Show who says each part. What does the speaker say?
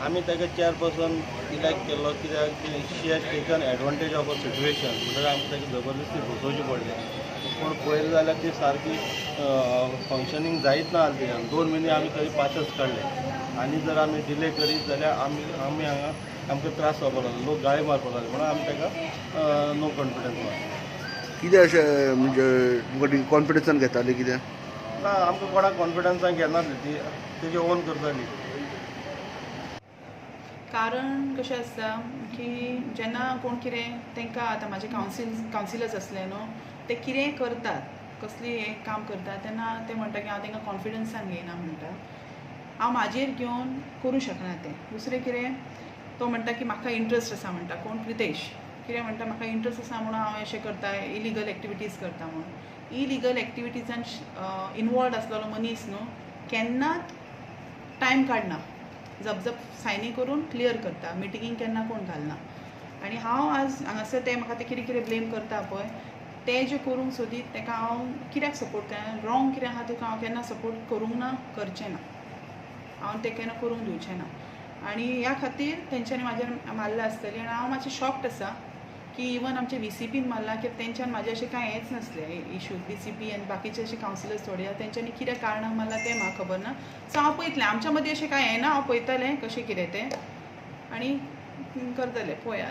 Speaker 1: आमी ताका chairperson elect केल्लो कित्याक she has taken advantage of a situation. म्हणटकीर आमकां ताका जबरदस्ती बसोवचें पडलें. पूण पळयलें जाल्यार ती सारकी फंक्शनींग जायत ना आसली. 2 म्हयने आमी तरी पाशच काडले आनी जर आमी डिले करीत जाल्यार आमी आमी हांगा आमकां त्रास जावपाक लागलो, लोक गाळी मारपाक लागले, म्हणून आमी ताका नो कॉन्फिडन्स मारलो.
Speaker 2: कितें अशें म्हणजे तुमकां कॉन्फिडन्सान घेताले कितें?
Speaker 1: ना, आमकां कोणाक कॉन्फिडन्सान घेनासली, ती तेजे ओन करताली.
Speaker 3: कारण कशें आसता की जेन्ना कोण कितें तांकां आतां म्हाजे कावन्सिलर्स आसले न्हू, ते कितेंय करतात, कसली हें काम करतात तेन्ना ते म्हणटा की हांव तांकां कॉन्फिडन्सान घेयना म्हणटा. हांव म्हाजेर घेवन करूं शकना तें. दुसरें कितें, तो म्हणटा की म्हाका इंट्रस्ट आसा म्हणटा. कोण? प्रितेश कितें म्हणटा, म्हाका इंट्रस्ट आसा म्हणून हांव अशें करता, इलिगल एक्टिविटीज करता म्हणून. इलिगल एक्टिविटीजान इनवॉल्ड आसलेलो मनीस न्हू केन्नाच टायम काडना, झपझप सायनी करून क्लियर करता, मिटिंगींक केन्ना कोण घालना. आनी हांव आज हांगासर ते म्हाका ते कितें कितें ब्लेम करता पळय, ते जे करूंक सोदीत ताका हांव कित्याक सपोर्ट करना? रॉंग कितें आहा ताका हांव केन्ना सपोर्ट करूंक ना, करचें ना, हांव तें केन्ना करूंक दिवचें ना. आनी ह्या खातीर तेंच्यांनी म्हाजेर मारलां आसतलें. आनी हांव मातशें शॉक्ड आसा की इवन आमचे VCPन मारलां, की तेंच्यान म्हाजे अशें कांय हेंच नासलें इशूज. VCP आनी बाकीचे अशे कावन्सिलर्स थोडे आहा, तेंच्यांनी कितें कारणाक मारलां तें म्हाका खबर ना. सो हांव पळयतलें, आमच्या मदीं अशें कांय येना, हांव पळयतलें कशें कितें तें आनी करतलें, पळोवया.